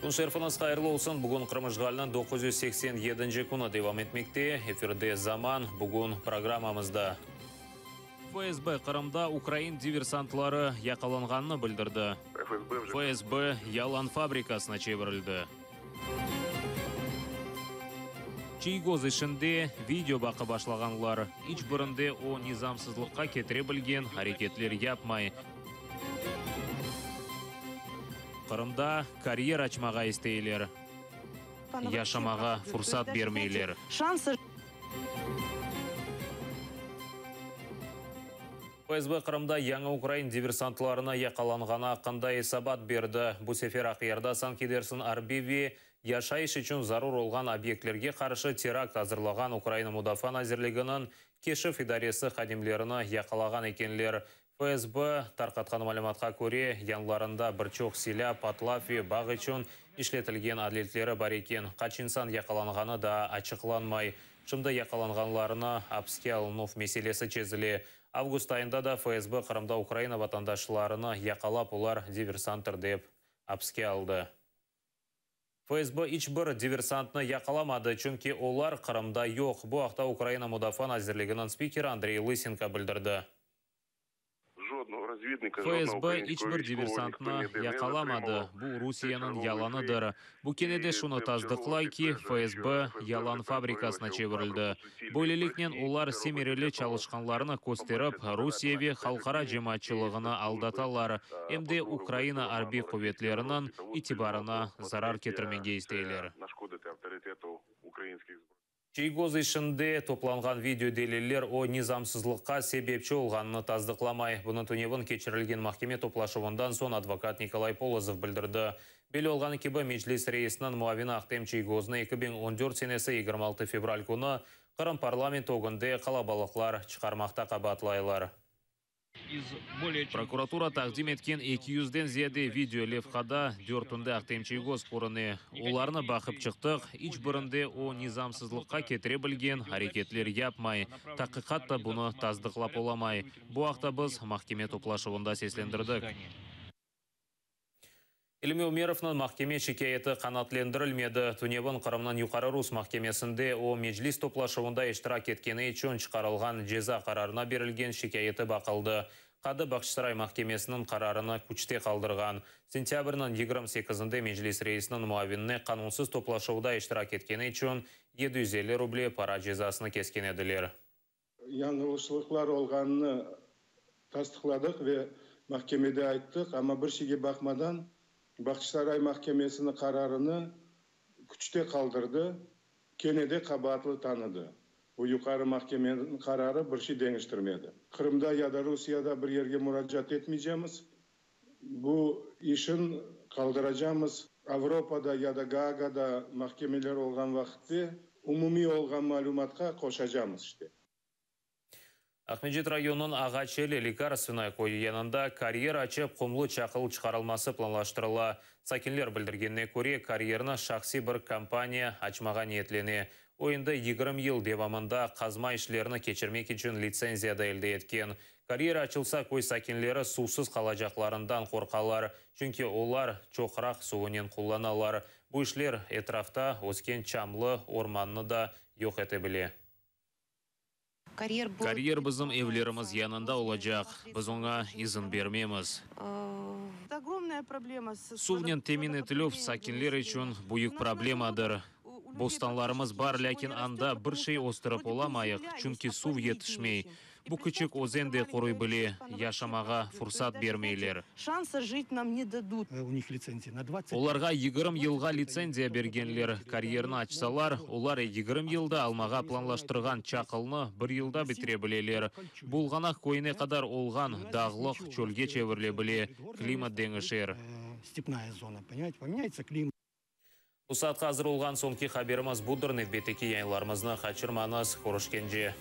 Kün şerifiñiz hayırlı olsun! Bugün Qırım işğaliniñ 987-nci künü devam etmekte. Efirde Zaman. Bugün programmamızda. FSB Qırımda ukrain diversantları yaqalanğanını bildirdi. FSB yalan fabrikasına çevirildi. Çiygoz işinde video baqıp başlağanlar. İç birinde o nizamsızlıqqa ketire bilgen areketler yapmay. Qırımda karyer açmağa isteyler. Yaşamağa fursat bermeyler. FSB Qırımda yañı ukrain diversantlarını yaqalanğanı aqqında esabat berdi. Bu sefer Aqyarda sanki dersin arbiy ve yaşayış içün zarur olğan obyektlerge qarşı terakt azırlağan Ukraina Mudafaa nazirliginiñ Keşif idaresi hadimlerini yaqalağan ekenler. FSB tarqatqan malümatqa köre, yanlarında bir çoq silâ, patlav ve bağ içün işletilgen aletleri bar eken. Qaç insan yaqalanğanı daa açıqlanmay. Şimdi yaqalanğanlarnı apiske alınuv meselesi çezile. Avgust ayında da FSB Qırımda Ukraina vatandaşlarını yaqalap, olar diversanttır dep apiske aldı. FSB iç bir diversantnı yaqalamadı, çünki olar Qırımda yoq. Bu aqta Ukraina Mudafaa nazirliginiñ spikeri Andrey Lısenko bildirdi. FSB iç bir diversantnı yaqalamadı, bu Rusiyeniñ yalanıdır. Bu kene de şunı tasdıqlay ki, FSB yalan fabrikasına çevirildi. Böyleliknen olar semereli çalışqanlarını kösterip, Rusiye ve halqara cemaatçılığını aldatalar, em de Ukraina arbiy quvetleriniñ itibarına zarar ketirmege isteyler. Çiygoz işinde toplanğan video deliller o nizamsızlıqqa sebepçi olğanını tasdıqlamay. Bunı tünevin keçirilgen mahkeme toplaşuvından soñ advokat Nikolay Polozov bildirdi. Belli olğanı kibi, Meclis reisiniñ muavini Ahtem Çiygoznı 2014 senesi 26 fevral künü Qırım parlamenti ögünde qalabalıqlar çıqarmaqta qabaatlaylar. Prokuratura taqdim etken eki yüzden ziyade video levhada dörtünde Ahtem Çiygoz körüne. Olarnı baqıp çıqtıq, iç birinde o nizamsızlıqqa ketire bilgen areketler yapmay. Taqiqat da bunı tasdıqlap olamay. Bu aqta biz mahkeme toplaşuvında seslendirdik. İlmi Ümerovnıñ mahkeme şikâyeti qanaatlendirilmedi. Tünevin Qırımnıñ Yuqarı rus mahkemesinde o, Meclis toplaşuvında iştirak etkeni içün çıqarılğan ceza qararına berilgen şikâyeti baqıldı. Qadı Bağçasaray mahkemesiniñ qararını küçte qaldırğan. Sentâbrniñ 28-nde Meclis reisiniñ muavinine qanunsız toplaşuvda iştirak etkeni içün 750 ruble para cezasını kesken ediler. Yañlışlıqlar olğanını tasdıqladıq ve mahkemede ayttıq, amma bir şeyge baqmadan, Bağçasaray mahkemesiniñ qararını küçte qaldırdı, kene de qabaatlı tanıdı. Bu Yuqarı mahkemeniñ qararı bir şey deñiştirmedi. Qırımda ya da Rusiyada bir yerge muracaat etmeycemiz, bu işin qaldıracamız. Avropada ya da Gaagada mahkemeler olğan vaqıtte umumiy olğan malümatqa qoşacamız, işte. Aqmescit rayonınıñ Ağaç Eli, Lekarstvennoye, köyü yanında karyer açıp, qumlu çaqıl çıqarılması planlaştırıla. Sakinler bildirgenine köre, karyerni şahsiy bir kompaniya açmağa niyetlene. O endi 20 yıl devamında qazma işlerini keçirmek içün litsenziya da elde etken. Karyer açılsa, köy sakinleri suvsız qalacaqlarından qorqalar, çünki olar çoqraq suvunen qullanalar. Bu işler etrafta ösken çamlı ormannı da yoq ete bile. Karyer bizim evlerimiz yanında olacaq, biz oña izin bermemiz. Suvnen temin etilüv sakinler içün büyük problemadır. Bostanlarımız bar, lâkin anda bir şey östürip olamayıq, çünki suv yetişmey. Bu kiçik özen de quruy bile, yaşamağa fursat bermeyler. Olarğa 20 yılğa litsenziya bergenler. Karyerni açsalar, olar 20 yılda almağa planlaştırğan çaqılnı bir yılda bitire bileler. Bulğanaq köyüne qadar olğan dağlıq çölge çevirile bile, klimat deñişer. Bu saatqa azır olğan soñki haberimiz budır. Nevbetteki yayınlarımıznı qaçırmañız. Körüşkence.